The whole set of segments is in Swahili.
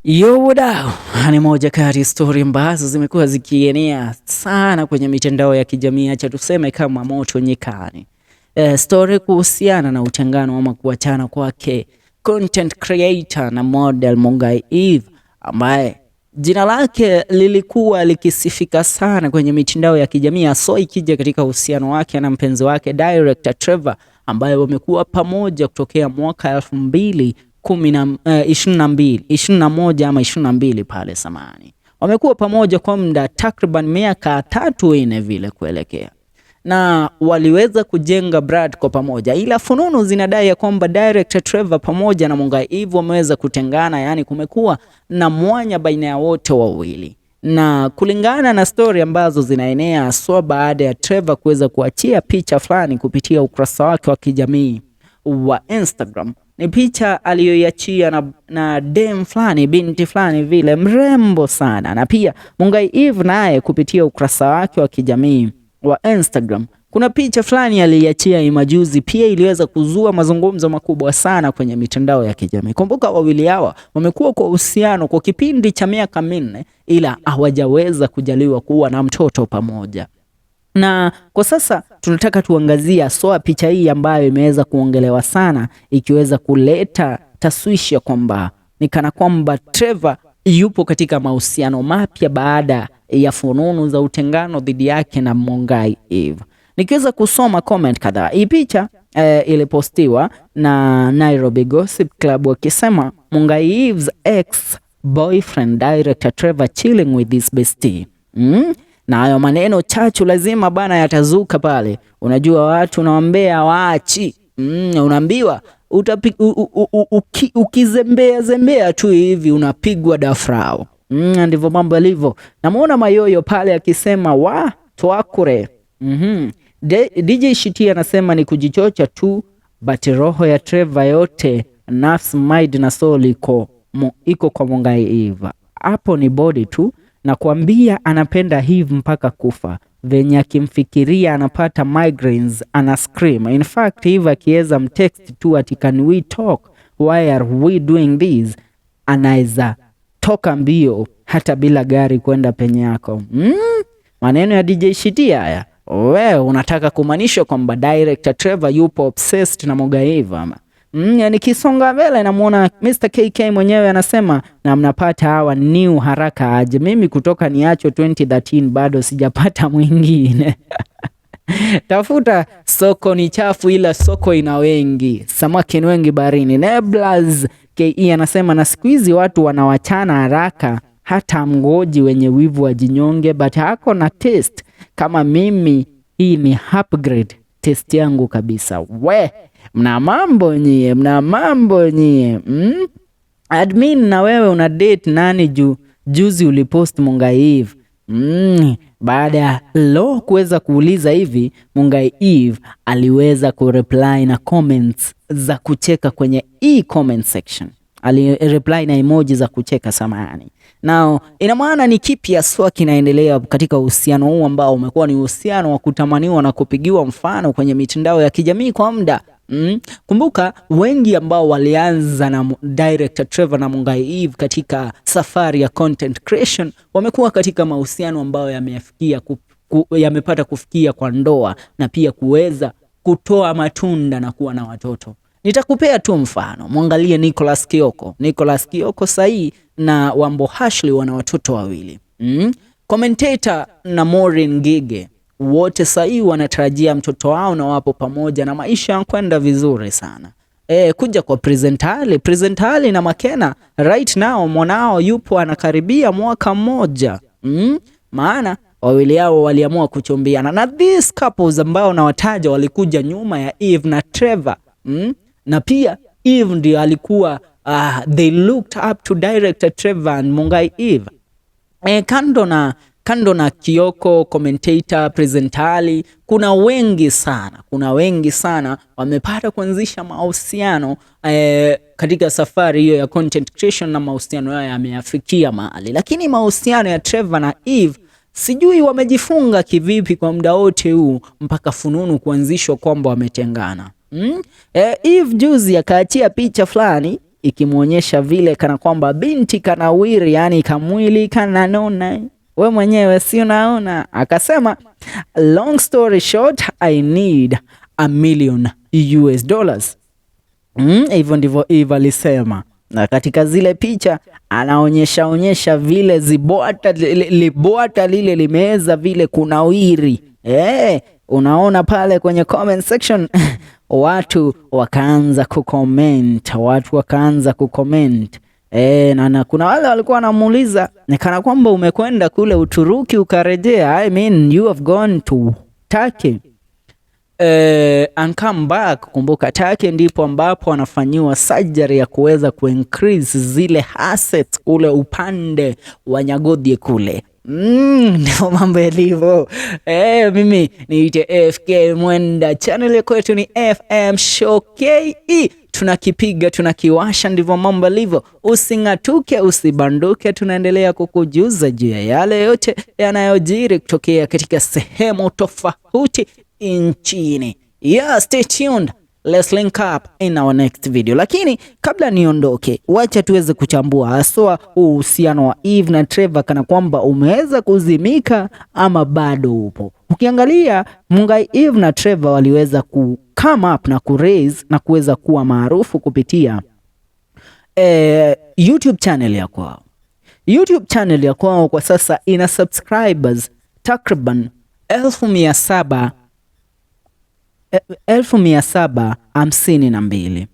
Yo, wadau, ni moja kati ya stori ambazo zimekuwa zikienea sana kwenye mitandao ya kijamii, acha tuseme kama moto nyikani. Story kuhusiana na utengano ama kuachana kwake content creator na model Mungai Eve ambaye jina lake lilikuwa likisifika sana kwenye mitandao ya kijamii haswa ikija katika uhusiano wake na mpenzi wake director Trevor ambaye wamekuwa pamoja kutokea mwaka elfu mbili kumi na 22, 21 ama 22 pale samani. Wamekuwa pamoja kwa muda takriban miaka 3, 4 vile kuelekea, na waliweza kujenga brand kwa pamoja, ila fununu zinadai ya kwamba director Trevor pamoja na Mungai Eve wameweza kutengana, yani kumekuwa na mwanya baina ya wote wawili, na kulingana na story ambazo zinaenea haswa baada ya Trevor kuweza kuachia picha fulani kupitia ukurasa wake wa kijamii wa Instagram, ni picha aliyoiachia na dem fulani, binti fulani vile mrembo sana. Na pia Mungai Eve naye kupitia ukurasa wake wa kijamii wa Instagram kuna picha fulani aliiachia majuzi, pia iliweza kuzua mazungumzo makubwa sana kwenye mitandao ya kijamii. Kumbuka wawili hawa wamekuwa kwa uhusiano kwa kipindi cha miaka 4, ila hawajaweza kujaliwa kuwa na mtoto pamoja na kwa sasa tunataka tuangazie haswa picha hii ambayo imeweza kuongelewa sana, ikiweza kuleta taswisha kwamba ni kana kwamba Trevor yupo katika mahusiano mapya baada ya fununu za utengano dhidi yake na Mungai Eve. Nikiweza kusoma comment kadhaa, hii picha ilipostiwa na Nairobi Gossip Club wakisema Mungai Eve's ex boyfriend director Trevor chilling with his bestie. Na hayo maneno chachu lazima bana yatazuka pale. Unajua watu naombea waachi. Unaambiwa ukizembea zembea tu hivi unapigwa dafrao. Ndivyo mambo yalivyo. Namuona Mayoyo pale akisema wa twakure. DJ Shiti anasema ni kujichocha tu, but roho ya Trevor yote, nafsi, mind na soul iko kwa Mungai Eve. Hapo ni body tu na kuambia anapenda hivi mpaka kufa, venye akimfikiria anapata migraines, ana scream. In fact, hivi akiweza mtext tu ati "Can we talk? Why are we doing this?" anaweza toka mbio hata bila gari kwenda penye yako. Maneno ya DJ Shiti haya. Wewe unataka kumaanisha kwamba director Trevor yupo obsessed na Mungai Eve ama? Nikisonga mbele namuona Mr. KK mwenyewe anasema, na mnapata hawa new haraka aje? Mimi kutoka niacho 2013 bado sijapata mwingine. Tafuta, soko ni chafu, ila soko ina wengi, samaki ni wengi baharini. Neblas KE anasema na siku hizi watu wanawachana haraka, hata mgoji wenye wivu wa jinyonge, but hako na taste kama mimi. Hii ni upgrade taste yangu kabisa. We, mna mambo nyie, mna mambo nyie. Admin, na wewe una date nani juu juzi ulipost Mungai Eve? Baada ya Lo kuweza kuuliza hivi, Mungai Eve aliweza kureply na comments za kucheka kwenye e-comment section. Alireply na emoji za kucheka, samahani. Now, ina maana ni kipi haswa kinaendelea katika uhusiano huu ambao umekuwa ni uhusiano wa kutamaniwa na kupigiwa mfano kwenye mitandao ya kijamii kwa muda? Kumbuka wengi ambao walianza na director Trevor na Mungai Eve katika safari ya content creation wamekuwa katika mahusiano ambayo yamepata kufikia kwa ndoa na pia kuweza kutoa matunda na kuwa na watoto. Nitakupea tu mfano, mwangalie Nicholas Kioko. Nicholas Kioko sahii na Wambo Ashley wana watoto wawili. Commentator na Maureen Ngige wote sahii wanatarajia mtoto wao na wapo pamoja na maisha yanakwenda vizuri sana. Kuja kwa Presentali, Presentali na Makena right now mwanao yupo anakaribia mwaka 1. Maana wawili hao waliamua kuchumbiana na these couples ambao nawataja walikuja nyuma ya Eve na Trevor. Na pia Eve ndio alikuwa they looked up to director Trevor and Mungai Eve. Kando na Kioko, commentator, Presentali, kuna wengi sana wamepata kuanzisha mahusiano katika safari hiyo ya content creation na mahusiano yao yameafikia mahali, lakini mahusiano ya Trevor na Eve sijui wamejifunga kivipi kwa muda wote huu mpaka fununu kuanzishwa kwamba wametengana. Eve juzi akaachia picha fulani. ikimwonyesha vile kana kwamba binti kanawiri, yani kamwili kananona, we mwenyewe si unaona? Akasema, "Long story short, I need $1 million." Hivyo ndivyo Eve alisema, na katika zile picha anaonyesha onyesha vile zibwata libwata lile limeweza vile kunawiri. Unaona pale kwenye comment section watu wakaanza kucomment, watu wakaanza kucomment. Na kuna wale walikuwa wanamuuliza ni kana kwamba umekwenda kule Uturuki ukarejea. I mean, you have gone to Turkey and come back. Kumbuka Turkey ndipo ambapo anafanyiwa surgery ya kuweza kuincrease zile assets kule upande wa Nyagodhie kule. Ndio mambo yalivyo. Mimi niite FK Mwenda, channel ya kwetu ni FM Show KE. Tunakipiga, tunakiwasha, ndivyo mambo yalivyo. Using'atuke, usibanduke, tunaendelea kukujuza juu ya yale yote yanayojiri kutokea katika sehemu tofauti nchini. Yeah, stay tuned. Let's link up in our next video. Lakini kabla niondoke, wacha tuweze kuchambua haswa uhusiano wa Eve na Trevor kana kwamba umeweza kuzimika ama bado upo. Ukiangalia, Mungai Eve na Trevor waliweza ku come up na ku raise na kuweza kuwa maarufu kupitia YouTube channel ya kwao. YouTube channel ya kwao kwa sasa ina subscribers takriban 752,000,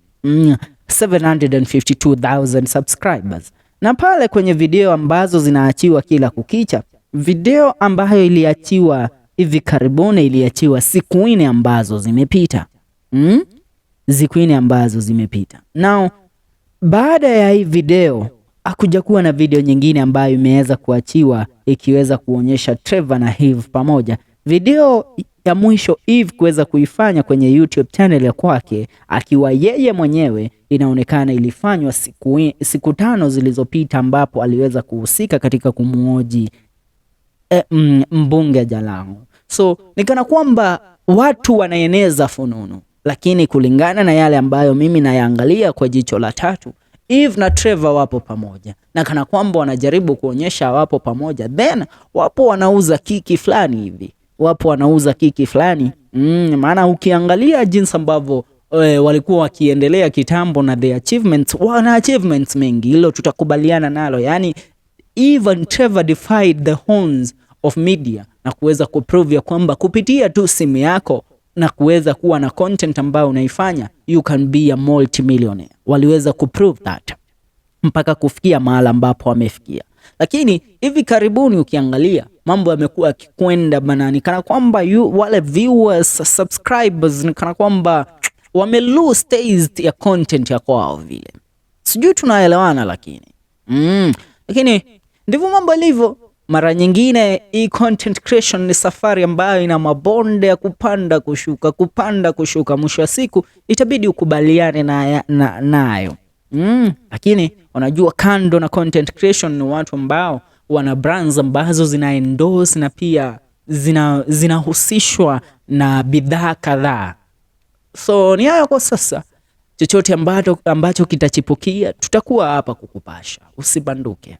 752,000 subscribers. Na pale kwenye video ambazo zinaachiwa kila kukicha, video ambayo iliachiwa hivi karibuni iliachiwa siku 4 ambazo zimepita, Siku 4 ambazo zimepita. Now, baada ya hii video hakuja kuwa na video nyingine ambayo imeweza kuachiwa ikiweza kuonyesha Trevor na Eve pamoja. Video ya mwisho Eve kuweza kuifanya kwenye YouTube channel ya kwake akiwa yeye mwenyewe inaonekana ilifanywa siku 5 zilizopita, ambapo aliweza kuhusika katika kumuoji mbunge Jalango. So ni kana kwamba watu wanaeneza fununu, lakini kulingana na yale ambayo mimi nayaangalia kwa jicho la tatu, Eve na Trevor wapo pamoja, na kana kwamba wanajaribu kuonyesha wapo pamoja, then wapo wanauza kiki fulani hivi, wapo wanauza kiki fulani, maana ukiangalia jinsi ambavyo walikuwa wakiendelea kitambo na the achievements, wana achievements mengi, hilo tutakubaliana nalo. Yani Eve and Trevor defied the horns of media na kuweza kuprove ya kwamba kupitia tu simu yako na kuweza kuwa na content ambayo unaifanya, you can be a multimillionaire. Waliweza kuprove that mpaka kufikia mahala ambapo wamefikia. Lakini hivi karibuni ukiangalia mambo yamekuwa yakikwenda banani, kana kwamba wale viewers, subscribers ni kana kwamba wame lose taste ya content ya kwao vile, sijui tunaelewana, lakini lakini ndivyo mambo yalivyo. Mara nyingine hii content creation ni safari ambayo ina mabonde ya kupanda kushuka, kupanda kushuka. Mwisho wa siku itabidi ukubaliane nayo na. Lakini unajua kando na content creation ni watu ambao wana brands ambazo zina endorse na pia zinahusishwa na bidhaa kadhaa. So ni hayo kwa sasa. Chochote ambacho kitachipukia tutakuwa hapa kukupasha. Usibanduke.